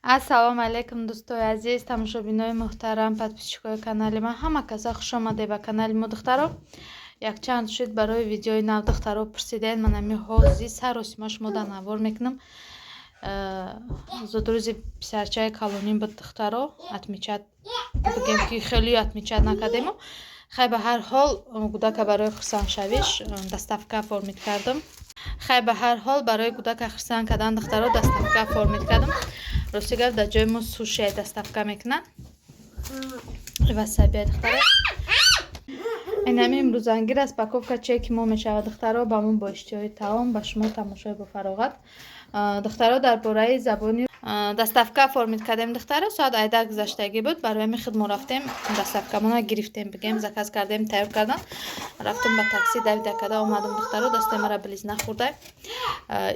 Ассалому алайкум, дӯстои азиз, тамошобинои муҳтарам, подписчикои канали ман. Ҳама каса хушомадед ба канали мо, духтаро. Якчанд шуд, барои видеои нав, духтаро, пурсидед. Ман ами ҳозир саросима шумо дар навор мекунам. Зудрӯзи писарчаи калоним буд, духтаро. Отмечать бигем, ки хеле отмечать накардему. Хай, ба ҳар ҳол, гудака барои хурсандшавиш доставка оформить кардам. Хай, ба ҳар ҳол, барои гудака хурсанд кардан, духтаро, доставка оформить кардам. Рости гап, дар ҷои мо суши доставка мекунанд. Васабия, духтаро. Инами имрӯзанги распаковка чеки мо мешавад, духтаро. Ба мо бо иштиҳои таом, ба шумо тамошои бофароғат. Духтаро, дар бораи забони доставка оформить кардем, духтаро. Соат 10 гузаштагӣ буд. Барои ҳамин худ мо рафтем, доставкамона гирифтем, бигем, заказ кардем, тайёр кардан. Рафтем, ба такси давида карда омадам, духтаро. Дастаи мара близ нахӯрдай.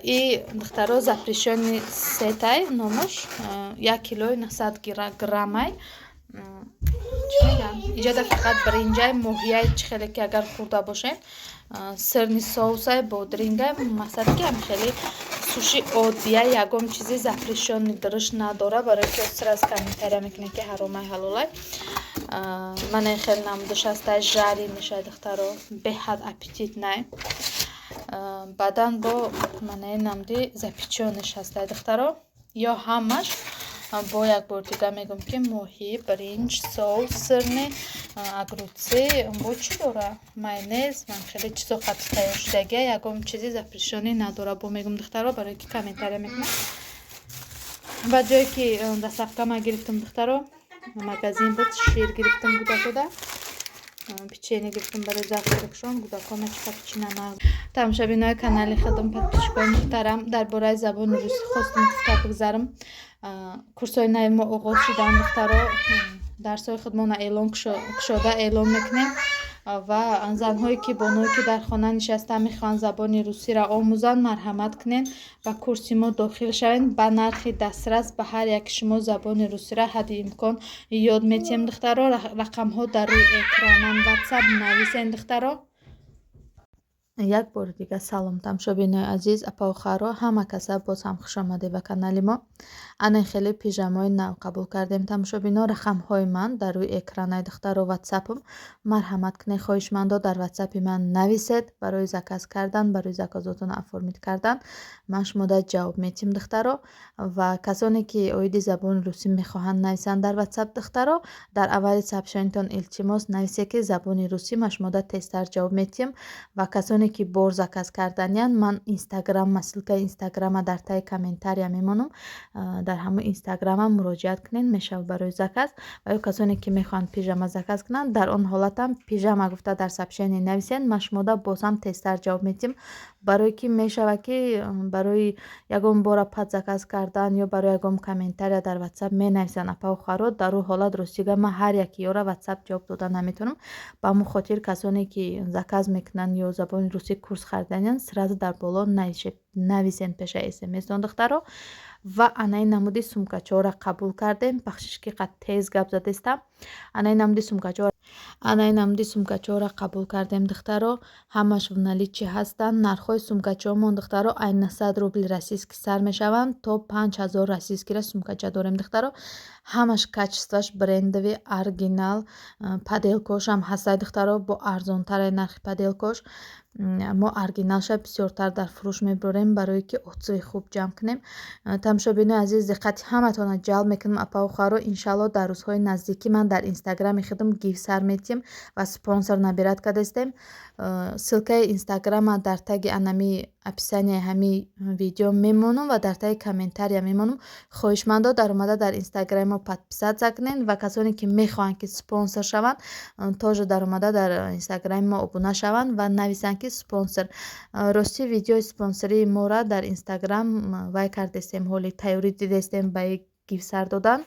И, духтаро, запрещённый сетай номаш, 1 килои 900 граммай. Чӣ мегӯям, иҷода фақат бринҷай, моҳияй, чӣ хеле ки агар хӯрда бошем, сырный соусай, бодрингай. Мақсаде ки ҳам хеле суши оддия, ягон чизи запрещённый дурушт надора, барои ки сразу комментария мекунед, ки ҳаромай, ҳалолай. Мана хеле намудаш ҳастай, жареныйшай, духтаро, беҳад аппетитный. Баъдан бо манаи намуди запечённыйш ҳастай, духтаро. Ё ҳамаш, бо як бор дига мегӯям, ки моҳӣ, бринҷ, соус сырный, огурцы, бо чӣ дора, майонез, ман хеле чизо қатъи тайёр шудагия, ягон чизи запрещённый надора. Бо мегӯм, духтаро, барое ки комментария мекунам. Ба ҷое ки доставка ма гирифтам, духтаро, магазин буд, шир гирифтам гудакода, печенье гирифтам барои завтракшон. Гудакома чика печенье нағз. Тамошобинои канали худам, подписчикои муҳтарам, дар бораи забони русӣ хостам гуфта бигзарам. Курсҳои нави мо оғоз шуданд, духтаро. Дарсҳои худмона эълон кушода эълон мекунем ва занҳое ки, боное ки дар хона нишаста мехоҳанд забони русиро омӯзанд, марҳамат кунед, ба курси мо дохил шавед. Ба нархи дастрас ба ҳар яки шумо забони русиро ҳадди имкон ёд метиҳем, духтаро. Рақамҳо дар рӯи экрананд, Ватсап нависен, духтаро. Як бори дига салом, тамошобинои азиз, апау хоҳаро, ҳама каса боз ҳам хушомадед ба канали мо. Ана хеле пижамаи нав қабул кардем, тамошобино. Рақамҳои ман дар рӯи экранаи, духтаро, Ватсапам. Марҳамат кунед, хоҳишмандо, дар Ватсапи ман нависед барои заказ кардан, барои заказотон оформить кардан. Ман шумода ҷавоб метиҳам, духтаро. Ва касоне ки оиди забони русӣ мехоҳанд нависанд дар Ватсап, духтаро, дар аввали сообщениятон, илтимос, нависед, ки забони русӣ, ман шумода тезтар ҷавоб метиҳам. Ва касоне ки бор заказ карданиянд, ман Инстаграма, ссылкаи Инстаграма дар таи комментария мемонам. Дар ҳамон Инстаграмам муроҷиат кунед, мешавад барои заказ. Ва ё касоне ки мехоҳанд пижама заказ кунанд, дар он ҳолатам пижама гуфта дар сообщение нависед, ман шумода боз ҳам тезтар ҷавоб медиҳам, барое ки мешавад, ки барои ягон бора под заказ кардан ё барои ягон комментария дар Ватсап менависанд апау хоҳаро. Дар он ҳолат, ростига, ман ҳар яки ёра Ватсап ҷавоб дода наметавонам. Ба ҳамон хотир касоне ки заказ мекунанд ё забони русӣ курс хариданианд, сразу дар боло нависен пеша смстон, духтаро. Ва анаи намуди сумкачаҳоро қабул кардем. Бахшиш, ки қад тез гап задестам. Анаи намуди сумкачаҳоро қабул кардем, духтаро. Ҳамаш в наличии ҳастанд. Нархҳои сумкачаҳомон, духтаро, ай 900 рубли российский сар мешаванд, то 5000 российскийра сумкача дорем, духтаро. Ҳамаш качествоаш брендовый, оригинал. Подделкаошам ҳастай, духтаро, бо арзонтаре нархи подделкаош. Мо оригиналша бисёртар дар фурӯш мебарем, барое ки отзыви хуб ҷамъ кунем. Тамошобинои азиз, диққати ҳаматонро ҷалб мекунам, апаву хоҳаро. Иншаллоҳ, дар рӯзҳои наздикӣ ман дар Инстаграми худам гив сар метиҳам ва спонсор набирать кардастем. Ссылкаи Инстаграма дар таги анами описанияи ҳамин видео мемонам ва дар таги комментария мемонам. Хоҳишмандо, даромада дар Инстаграми мо подписаться кунед ва касоне ки мехоҳанд, ки спонсор шаванд, тоже даромада дар Инстаграми мо обуна шаванд ва нависанд, ки спонсор. Ростӣ, видеои спонсории моро дар Инстаграм вай кардестем, ҳоли тайёрӣ дидестем ба гив сар додан.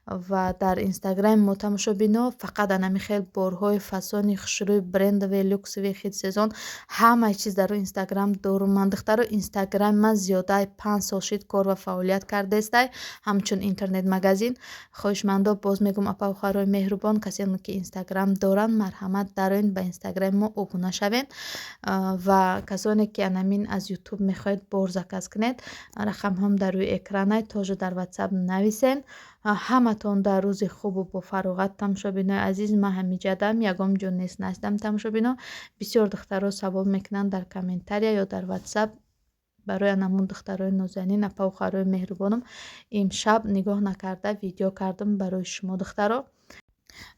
Ва дар Инстаграми мо, тамошобино, фақат анами хел борҳои фасони хушрӯи, брендовый, люксовый, хит сезон, ҳамаи чиз дар Инстаграм дорум ман, духтаро. Инстаграми ман зиёдаи 5 сол шид кор ва фаъолият кардаестай ҳамчун интернет-магазин. Хоҳишмандо, боз мегӯм, апаву хоҳарои меҳрубон, касе ки Инстаграм доранд, марҳамат, дароен, ба Инстаграми мо обуна шавед. Ва касоне ки анамин аз Ютуб мехоҳед бор заказ кунед, рақамҳом дар рӯи экранай, тоже дар Ватсап нависен. Ҳаматон дар рӯзи хубу бофароғат, тамошобинои азиз. Ман ҳамиҷадам, ягон ҷо нест настам, тамошобино. Бисёр духтаро савол мекунанд дар комментария ё дар Ватсап. Барои анамун духтарои нозанин, апаву хоҳарои меҳрубонам, имшаб нигоҳ накарда видео кардам барои шумо, духтаро.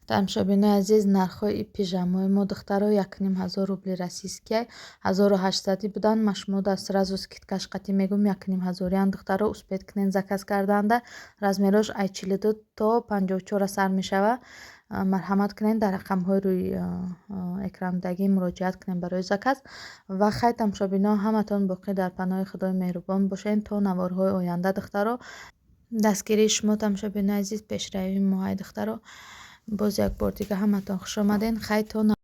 Тамошобинои азиз, нархҳои пижамои мо, духтаро, 1500 рубли российский, 1800 буданд. Ма шумо да сразу скидкаш қатӣ мегӯм, 1500-ян, духтаро. Успеть кунед заказ карданда. Размерош ай 42 то 54 сар мешава. Марҳамат кунед, дар рақамҳои рӯи экрандагӣ муроҷиат кунед барои заказ. Ва хай, тамошобино, ҳаматон боқӣ дар паноҳи Худои меҳрубон бошед то наворҳои оянда, духтаро. Дастгирии шумо, тамошобинои азиз, пешравии моҳай, духтаро. Боз як бор дига ҳаматон хушомадед. Хай, то.